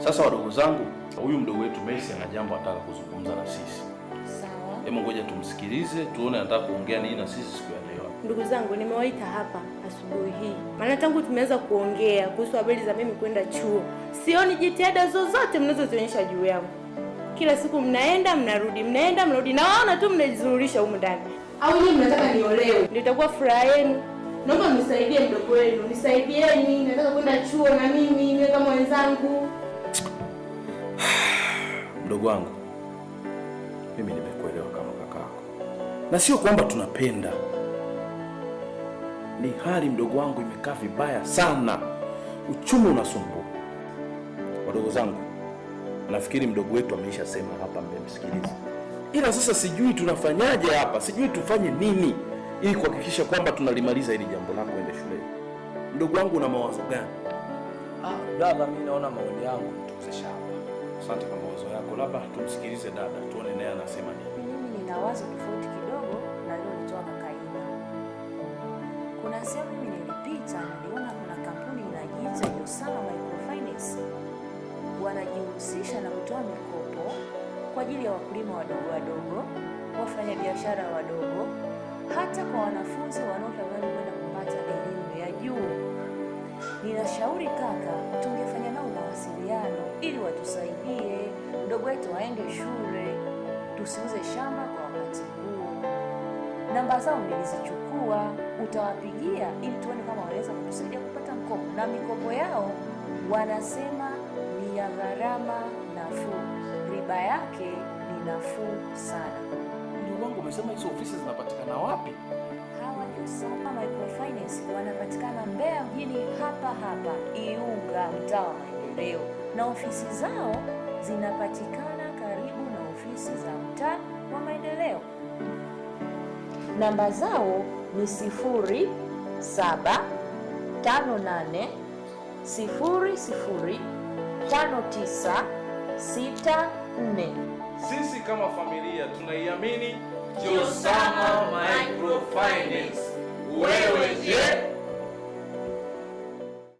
Sasa wadogo zangu, huyu mdogo wetu Messi ana jambo anataka kuzungumza na sisi. Sawa. Hebu ngoja tumsikilize, tuone anataka kuongea nini na sisi siku ya leo. Ndugu zangu, nimewaita hapa asubuhi hii, maana tangu tumeanza kuongea kuhusu habari za mimi kwenda chuo, sioni jitihada zozote mnazozionyesha juu yangu. Kila siku mnaenda mnarudi, mnaenda mnarudi, nawaona tu mnajizururisha humu ndani. Au nyinyi mnataka niolewe ndio itakuwa furaha yenu? Naomba mnisaidie mdogo wenu, nisaidieni, nataka kwenda chuo na mimi niwe kama wenzangu. Mdogo wangu, mimi nimekuelewa kama kakako, na sio kwamba tunapenda, ni hali mdogo wangu imekaa vibaya sana, uchumi unasumbua. Wadogo zangu, nafikiri mdogo wetu ameisha sema hapa, mmemsikiliza, ila sasa sijui tunafanyaje hapa, sijui tufanye nini ili kuhakikisha kwamba tunalimaliza hili jambo lako ende shuleni. Mdogo wangu, una mawazo gani? Ah, brother, mimi naona maoni yangu tuuze shamba. Asante kwa mawazo yako, labda tumsikilize dada tuone naye anasema nini. Mimi nina wazo tofauti kidogo na lilolitoa kaka Ina. Kuna sehemu mimi nilipita, niliona kuna kampuni inajiita Josama Microfinance. Wanajihusisha na kutoa mikopo kwa ajili ya wakulima wadogo wadogo, wafanyabiashara wadogo, hata kwa wanafunzi wanaotamani kwenda kupata elimu ya juu. Ninashauri kaka, tungefanya nao mawasiliano ili watusaidie mdogo wetu aende shule, tusiuze shamba kwa wakati huu. Namba zao nilizichukua, utawapigia ili tuone kama wanaweza kutusaidia kupata mkopo, na mikopo yao wanasema ni ya gharama nafuu, riba yake ni nafuu sana. Ndugu wangu, umesema hizo ofisi zinapatikana wapi? Hawa Josama Microfinance wanapatikana Mbeya mjini hapa hapa Iunga, mtaa wa Maendeleo, na ofisi zao zinapatikana karibu na ofisi za mtaa wa Maendeleo. Namba zao ni 0758 00 5964. Sisi kama familia tunaiamini Josama Microfinance. Wewe je?